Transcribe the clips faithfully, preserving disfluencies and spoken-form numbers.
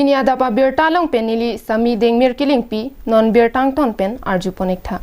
Pini adap abirta along pen neli Sami Dengmir Kilingpi, non birta angton pen arjupon-ik tha.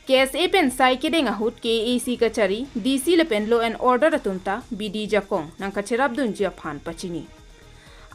K S A pen sai kedeng ahut K A A C kachari, D C lapen law and order atum ta bidi jakong nangkacherapdunji aphan pachini.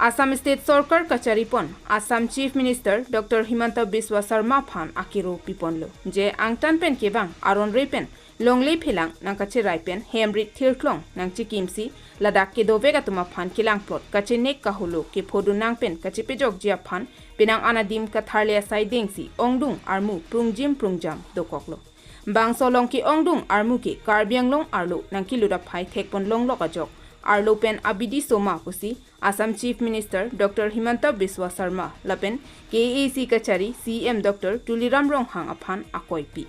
Assam State Sorkar kachari pon Assam Chief Minister Doctor Himanta Biswa Sarma aphan akero piponlo. Je angtan pen kevang aron-re pen longle phelang nangkacherai pen hem rit thirklong nangchikimsi ladak kedovek atum aphan kelangplot kachenek kaholo kephodun nang pen kachepejokji aphan penang anadim katharle asai dengsi ongdung armu prungjim prungjam dokoklo. Bangso along ke-ongdung armu ke Karbi Anglong arlo nangkelut aphai thekpon longlok ajok arlo pen abidi soma pusi Assam Chief Minister Doctor Himanta Biswa Sarma lapen K A A C kachari C M Doctor Tuliram Ronghang aphan akoipi.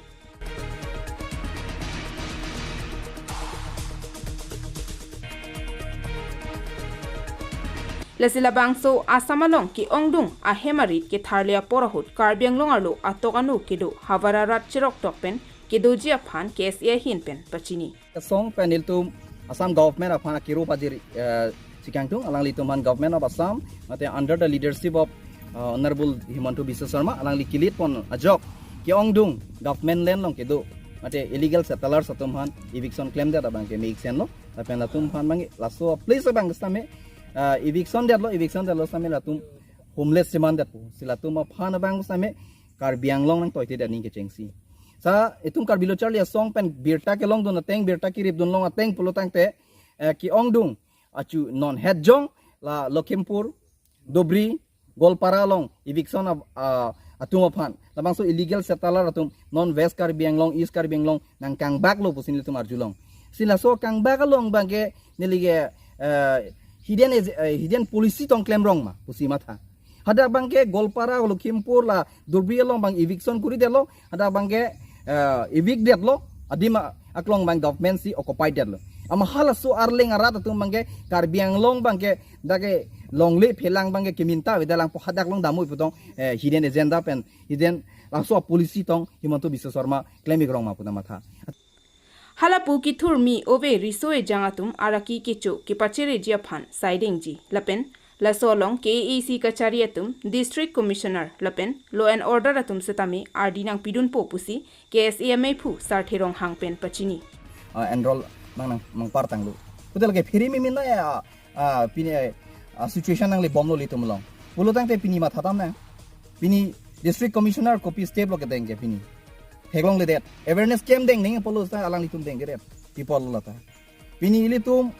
Lasi labangso Assam along ke-ongdung ahem arit ketharle apor ahut Karbi Anglong arlo atok anu kedo havar arat cheroktok pen kedoji aphan K S A ahin pen pachini. Asong pen nelitum Assam government aphan akero pajir, eh, chikangtung, alanglitum aphan Government of Assam, mate under the leadership of, uh, Honorable Himanta Biswa Sarma, alangli kelit pon ajok ke-ongdung government land along kedo, mate illegal settlers atum aphan eviction klemdet abang ke me-ik senlo, lapen latum aphan abang laso place abang sitame, uh, eviction detlo, eviction detlo sitame latum homeless cheman detpo, si latum aphan abang sitame Karbi Anglong nangtoite det aning kechengsi. Sa itum Karbi Lo Charli Asong pen birta kelongdun ateng, birta keripdun long ateng pulo tangte, eh, ke-ongdung achu non hetjong la Lakhimpur, Dhubri, Goalpara along eviction a, a, atum aphan, labangso illegal settler atum non West Karbi Anglong, East Karbi Anglong nangkangbaklo pusi nelitum arjulong. Si laso kangbak along abang ke neli ke, eh, hidden ag-, eh, hidden policy tong klemrong ma pusi matha. Hadak abang ke Goalpara, Lakhimpur la Dhubri along abang eviction kuri detlo, hadak abang ke, eh, evict detlo, adim a-, aklong abang government si occupy detlo. Ama halaso arleng arat atum abang ke Karbi Anglong abang ke dak ke longle phelang abang ke keminta avedet lang pu hadak along damui putong, eh, hidden agenda pen, hidden labangso policy tong Himanta Biswa Sarma klem-ik rong ma pu ta matha. Halapu kethurmi ove riso ejang atum araki kecho kepachereji aphan sai dengji lapen laso along K A A C kachari atum, District Commissioner lapen Law and Order atum setame ardi nangpidunpo pusi K S A ameiphu Sarthe Ronghang pen pachini. Ah, enroll mang nang, mang par tanglo. Putel ke phiri mi min na ya, ah, pini, ah, situation nanglebomlo ilitum along. Pulo tangte pini matha dam nang. Pini District Commissioner kopi step lo kedeng ke pini. Theklongledet. Awareness camp deng neng pulo ta alanglitum dengledet. People lo ta. Pini ilitum,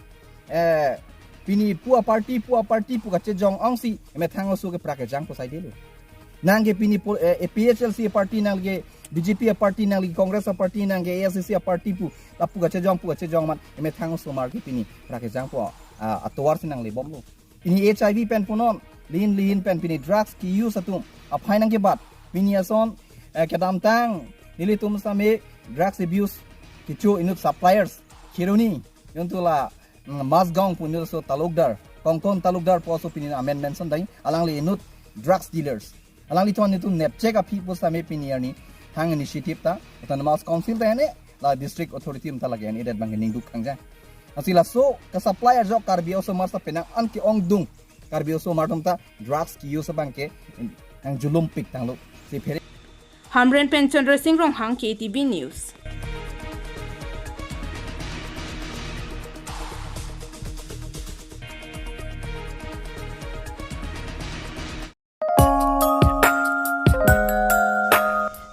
eh, pini pu aparty, pu aparty pu kachejong ongsi emethang oso ke prak kejang pu sai detlo. Nang ke pini pol-, eh, A P H L C aparty, nang ke B J P aparty, nang ke Congress aparty, nang ke A I C C aparty pu, lapu kachejong pu kachejong amat emethang osomar ke pini prak kejang pu, ah, atovar si nanglebomlo. Pini H I V pen punon, lin lin pen pini drugs ke-use atum aphai nangkebat. Pini ason, eh, kedamtang nelitum sitame drugs abuse kecho inut suppliers, Kheroni, yontu la, mm, Masgaon pu inut aso talukdar, Kongkon talukdar pu aso pini amen mention dai, alangli inut drugs dealers. Alanglitum nelitum nepchek aphi pu sitame pini arni thang initiative ta Autonomous Council ta ene la district authority atum ta lake ene det abang ke ningduk khangjang. Lasi laso ke-supply ajok Karbi osomar ta penang an ke-ongdung Karbi osomar atum ta drugs ke-use abang ke nangjumpik tanglo. Si phere. Hamren pen Chandra Singh Ronghang, K T V News.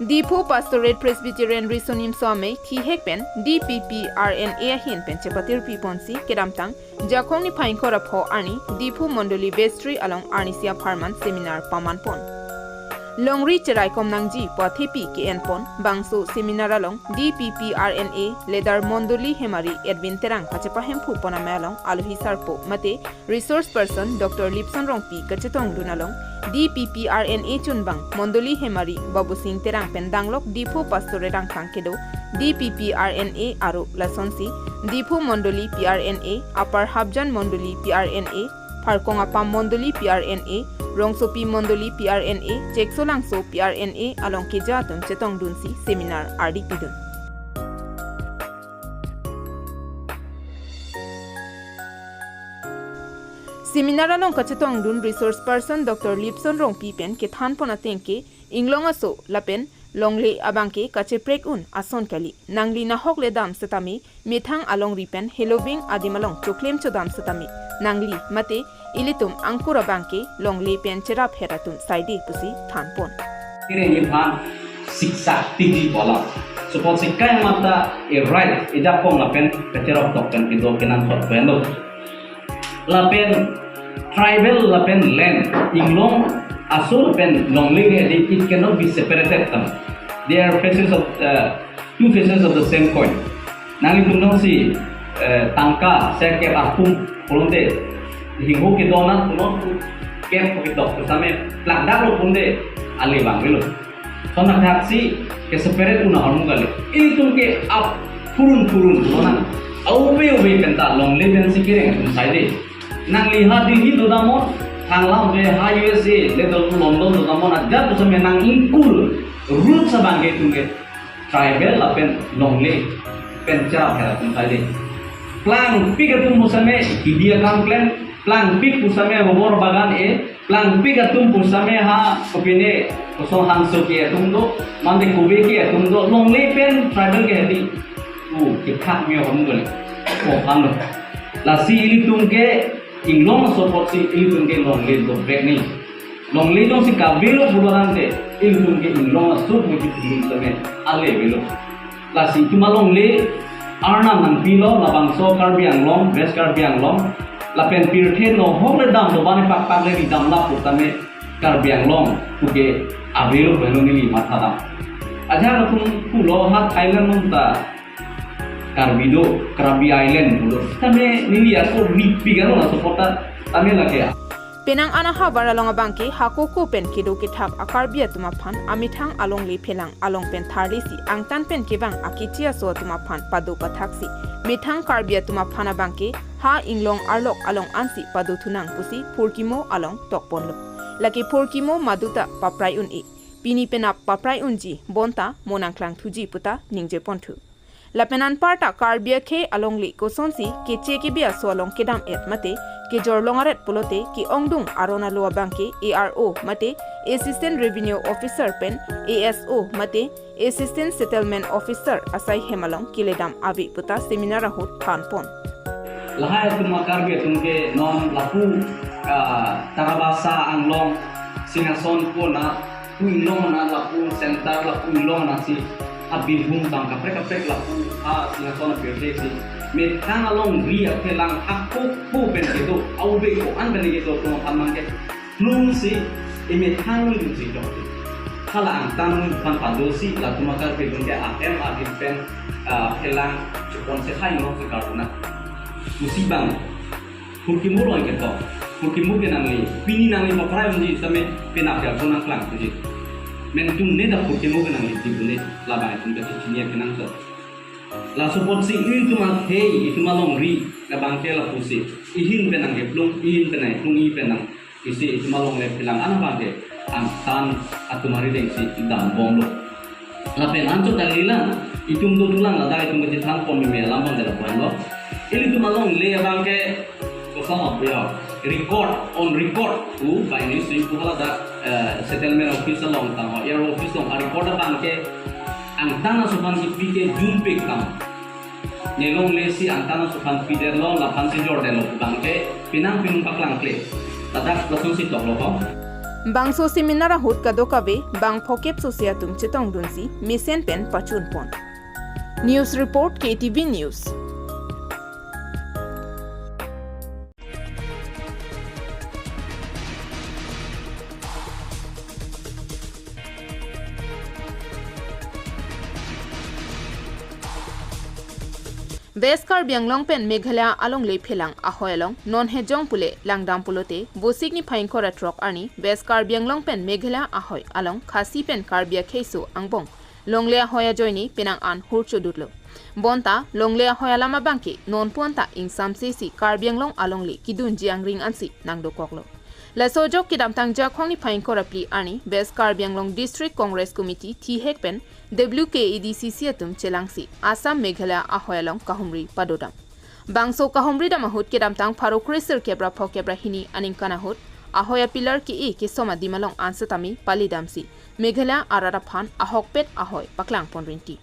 Diphu Pastorate Presbyterian Riso Nimso Amei thihek pen D P P R N A ahin pen chepatirpi ponsi kedamtang Jakhong niphai ingkoi ra pho arni Diphu Mondoli Vestry along arnisi apharman seminar paman pon. Longri cheraikom nangji pu athepi ke-en pon bangso seminar along D P P R N A leader Mondoli Hemari Edwin Terang kachepahemphu pon amei along alohi sarpo mate resource person Doctor Lipson Rongpi kachetongdun along D P P R N A chunbang Mondoli Hemari Babusing Terang pen danglok Diphu Pastorate angkang kedo D P P R N A aro lasonsi Diphu Mondoli P R N A, Upper Hapjan Mondoli P R N A, Pharkong Apam Mondoli P R N A, Rongsopi Mondoli P R N A, Cheksolangso P R N A along keja atum chetongdunsi seminar ardi pidun. Seminar along kachetongdun resource person Doctor Lipson Rongpi pen kethanpon ateng ke inglong aso lapen longle abangke kacheprek un ason kali. Nangli nahok le dam setame methang alongri pen heloving adim along choklem chodam setame nangli mate ilitum angkur abangke longle pen cherap her atum saide pusi thanpon. Kiri ni phan siksa tiji bola. Suppose si kai mata a right ida kong lapen kacherap tok pen kedo kenangsot pen lo. Lapen tribal lapen land, inglong aso lapen longle ke di, it cannot be separated tam. They are faces of, uh, two faces of the same coin. Nanglitum jongsi, eh, tangka serkep atum pulote, hingho kedonat punon tu kep ketok same plakdak lo pulote ale bang belo. Sona thaksi ke separate una hormu kali. Itum ke ap purun purun lonang. Aube ube penta longle pen si kereng atum saide. Nangli ha Delhi dodamnon, thanglam ke ha U S A, le do London dodamnon, ajat tu same nang ingkul, roots abangke itum ke tribal lapen longle pen cherap her atum saide. Plangpik atum pusame hidi akam klem, plangpik pusame rubber bagan e, plangpik atum pusame ha kopine koson hangso ke atum do, mande kobe ke atum do, longle pen tribal ke hedi. U, kethak mi atum do le. O, ano. Lasi ilitum ke inglong aso apotsi ilitum ke longle doprek ni. Longle jongsi kavelo pulo tangte, ilitum ke inglong aso puji puji tame ale avelo. Lasi itum alongle arnam nangpilo, labangso Karbi Anglong, West Karbi Anglong, lapen pirthe nohok le dam doban pakpak le ridam lapu tame Karbi Anglong puke avelo pulo neli matha dam. Ajak atum pulo ha Thailand nonta Karbi do, Karbi Island pulo. Tame neli ako ripi gano la sopota tame lake. Penang an ahavar along abangke hakoko pen kedo kethak a Karbi atum aphan amethang alongle phelang along pen tharlesi angtan pen kevang akeche aso atum aphan pado pathaksi methang Karbi atum aphan abangke ha inglong arlok along ansi pado thunang pusi phurkimo along tokponlo. Lake phurkimo maduta paprai un-e. Pini penap paprai unji bonta mo nangklang thuji puta ningje ponthu. Lapen anparta Karbi akhei alongle kosonsi keche kebe aso along kedam et mate kejor long aret pulote ke-ongdung aron alo abangke A R O mate Assistant Revenue Officer pen A S O mate Assistant Settlement Officer asai hem along keledam ave puta seminar ahut thanpon. Lahai atum a Karbi atum ke non lapu, ah, Tarabasa, Anglong, Singhason pu na, pu inglong na lapu center lapu inglong na si, a Birbhum tang kaprek kaprek lapu a Singhason a pirthe si. Methang alongri aphelang hakoko pen kedo, aube ko-an pen kedo atum aphan abangke plungsi, emethang alongri si jok. Hala angtan along aphan padosi, latum a Karbi atum ke ahem adim pen, ah, phelang chepon se hai no si karuna. Pusi bang. Phurkimo along ketok. Phurkimo ke nangli. Pini nangli paprai unji same penap ya ko nangklang thuji. Mentum ne da phurkimo ke nangli di bune labang itum ke chini ya kenangsot. Laso apotsi itum akhei, itum alongri, labangke lapusi. Ihin pen nangkeplung, ihin pen nangkeplung, ihin pen nang. Isi itum alongle phelang an abangke angtan atum arideng si dambomlo. Lapen anchot kalilang, itum dothulang ladak itum kachethanpon meme alam abangke lapu-an lo. Ilitum alongle abangke koson apu ya, record, on record pu banghini si pu haladak, eh, settlement office along tangho, A R O office along a record abangke angtan aso aphan kipi ke jumpik tang. Ne longle si angtan aso aphan pidetlo, laphan si jordetlo pu abangke penang penung paklangkle. Ladak lasonsi toklo ho. Bangso seminar ahut kadokave bang phokep sose atum chetongdunsi mesen pen pachunpon. News report, K T V News. West Karbi Anglong pen Meghalaya alongle phelang ahoi along non hejong pule langdam pulote Vosik niphai ingkoi ra throk arni West Karbi Anglong pen Meghalaya ahoi along Khasi pen Karbi akheiso angbong longle ahoi ajoine penang an hur chodutlo. Bonta longle ahoi alam abangke non ponta ingsamse si Karbi Anglong alongle kedunji angring ansi nangdokoklo. Laso ajok kedamtang Jakhong niphai ingkoi ra phli arni West Karbi Anglong District Congress Committee thihek pen W K A D C C atum chelangsi Assam Meghalaya ahoi along kahumri padodam. Bangso kahumri dam ahut kedamtang pharo kre sirkep ra phokep ra hini aningkan ahut ahoi a pillar ke-e kesom adim along ansetame palidamsi Meghalaya arat aphan ahokpet ahoi paklangpon rinti.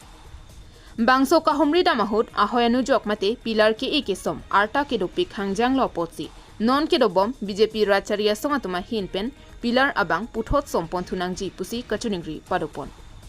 Bangso kahumri dam ahut ahoi anujok mate pillar ke-e kesom arta kedopik hangjanglo apotsi non kedobom B J P rachari asong atum ahin pen pillar abang puthot sompon thunangji pusi kachiningri padopon.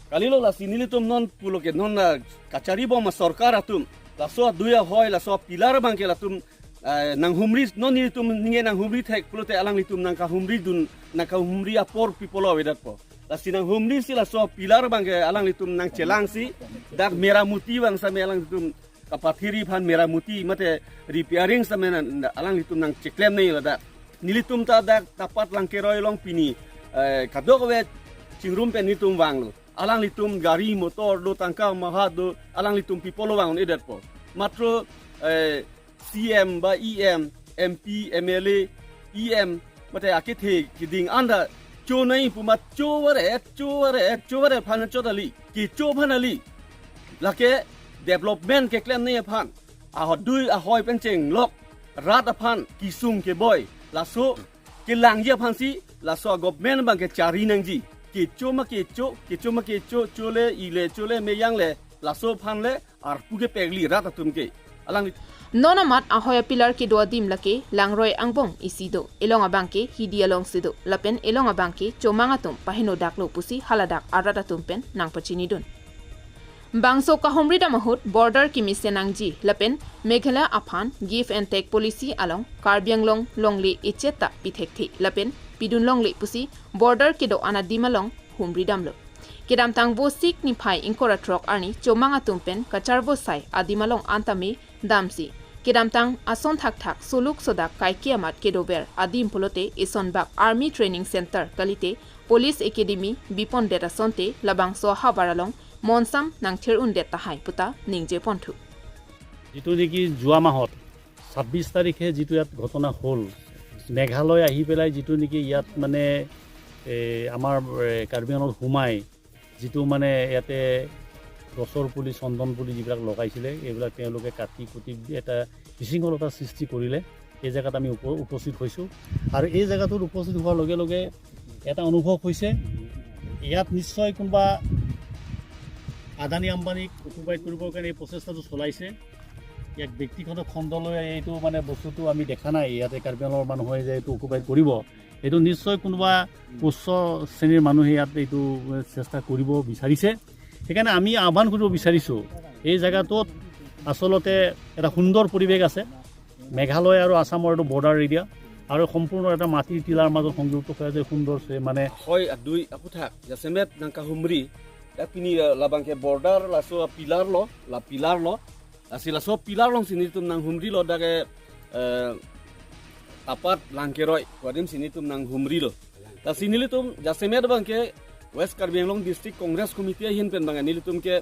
Kalilo, lasi nelitum non pulo ke non, ah, kachari bom asorkar atum, laso adui ahoi, laso pillar abangke latum, ah, nanghumri, non nelitum ninge nanghumri thek pulote alanglitum nangkahumri dun, nangkahumri apor pi pulo avedetpo. Lasi nanghumrisi laso pillar abangke alanglitum nangchelangsi, dak meramuti abang same alanglitum kapathiri aphan meramuti mate repairing same na, na alanglitum nangcheklem nangji ladak. Nelitum ta dak Tapat Langkeroi along pini, eh, kadokave chingrum pen nelitum vanglo. Alanglitum gari motor do, tangka maha do, alanglitum pi pulo vang un-edetpo. Matro, eh, C M ba E M, M P, M L A, E M, mate akethe keding anta cho nai pu amat cho varet, cho varet, cho varet aphan chot kali, kecho aphan kali. Lake development keklem nangji aphan, adui ahoi pen chenglok, rat aphan kesung keboi, laso kelangji aphansi laso government abangke chari nangji. Kecho ma kecho, kecho ma kecho, chole, ile chole, meyang le, laso aphan le arpu kepekli rat atumke. Alang non amat ahoi a pillar kedo adim lake Langroi angbong isi do, elong abangke hidi alongsi do, lapen elong abangke chomang atum pahinodaklo pusi haladak arat atum pen nangpachinidun. Bangso kahumri dam ahut border kemesen nangji lapen Meghalaya aphan give and take policy along Karbi Anglong longle echet ta pithekthe lapen pidun longle pusi border kedo-an adim along humri damlo. Kedamtang Vosik niphai ingkoi ra throk arni chomang atum pen kacharvosai adim along antame damsi kedamtang ason thakthak suluk sodak kaike amat kedover adim pulote eson bak Army Training Center kalite Police Academy bipondet asonte labangso ahavar along monsam nangthir undet tahai puta ningjeponthu. যিটো নেকি যোৱা মাহত ছাব্বিছ তাৰিখে যিটো ইয়াত ঘটনা হ'ল, মেঘালয় আহি পেলাই যিটো নেকি ইয়াত মানে, এ, আমাৰ, এ, কাৰ্বি আংলঙত সোমাই যিটো মানে ইয়াতে গছৰ পুলি, চন্দন পুলি যিবিলাক লগাইছিলে, এইবিলাক তেওঁলোকে কাটি কুটি এটা বিশৃংখলতা সৃষ্টি কৰিলে। এই জেগাত আমি উপ-, উপস্থিত হৈছোঁ আৰু এই জেগাটোত উপস্থিত হোৱাৰ লগে লগে এটা অনুভৱ হৈছে, ইয়াত নিশ্চয় কোনোবা আদানী আম্বানীক অকুপাই কৰিবৰ কাৰণে এই প্ৰচেষ্টাটো চলাইছে। ইয়াক ব্যক্তিগত খণ্ডলৈ এইটো মানে বস্তুটো আমি দেখা নাই, ইয়াতে কাৰ্বি আংলঙৰ মানুহে যে এইটো অকুপাই কৰিব, এইটো নিশ্চয় কোনোবা উচ্চ শ্ৰেণীৰ মানুহে ইয়াত এইটো চেষ্টা কৰিব বিচাৰিছে। সেইকাৰণে আমি আহ্বান কৰিব বিচাৰিছোঁ, এই জেগাটোত আচলতে এটা সুন্দৰ পৰিৱেশ আছে, মেঘালয় আৰু আছামৰ এইটো বৰ্ডাৰ এৰিয়া আৰু সম্পূৰ্ণ এটা মাটিৰ টিলাৰ মাজত সংযুক্ত হৈ আছে, সুন্দৰ চে-, মানে হয়, adui aphuthak jasemet nangkahumri, ya pini, eh, labangke border laso pillar lo, la pillar lo. Lasi laso pillar alongsi nelitum nanghumrilo dake, eh, Tapat Langkeroi, kuadimsi nelitum nanghumrilo. Lasi nelitum jasemet abangke West Karbi Anglong District Congress Committee ahin pen abangke nelitumke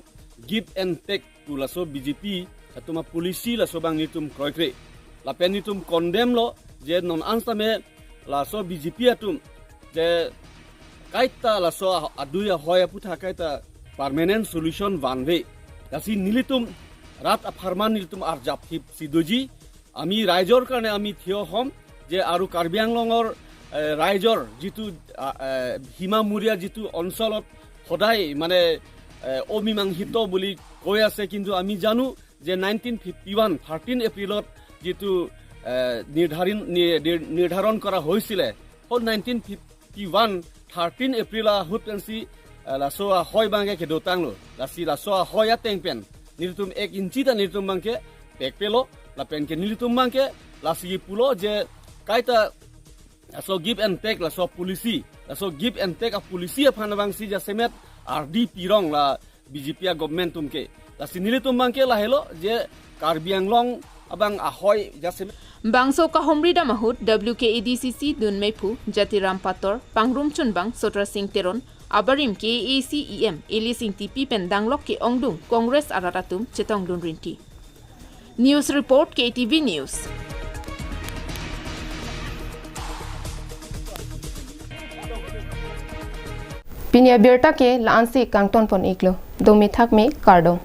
give and take pu laso B J P atum a-policy laso abang nelitum kroikre. Lapen nelitum condemn lo je non an same laso B J P atum je kaita laso adui ahoi aphuthak kaita permanent solution vanve. Lasi nelitum rat apharman nelitum arjap hip si doji. আমি ৰাইজৰ কাৰণে আমি থিয় হ'ম যে আৰু কাৰ্বি আংলঙৰ, এ, ৰাইজৰ যিটো, আ, এ, সীমামূৰীয়া যিটো অঞ্চলত সদায় মানে, এ, অমীমাংসিত বুলি কৈ আছে, কিন্তু আমি জানো যে নাইনটিন ফিফটি ওৱান থাৰ্টিন এপ্ৰিলত যিটো, এ, নিৰ্ধাৰণ, নি-, নিৰ-, নিৰ্ধাৰণ কৰা হৈছিলে, হ'ল nineteen fifty one thirteen April ahut pensi, A, laso ahoi abangke kedotanglo. Lasi laso ahoi ateng pen nelitum ek inchi ta nelitum abangke pekpelo, lapenke nelitum abangke lasi pulo je kaita laso give and take laso policy, laso give and take a-policy aphan abangsi jasemet ardi pirong la B J P a-government atumke. Lasi nelitum abangke lahelo je Karbi Anglong abang ahoi jasemet. Bangso kahumri dam ahut W K A D C C dunmeiphu Jatiram Pator, pangrum chunbang Sotra Sing Teron, abarim K A A C E M Elis Ingtipi pen danglok ke-ongdung Congress arat atum chetongdun rinti. News report, K T V News. Pini abirta ke la-ansi kangton pon iklo. Dome thakme, kardom.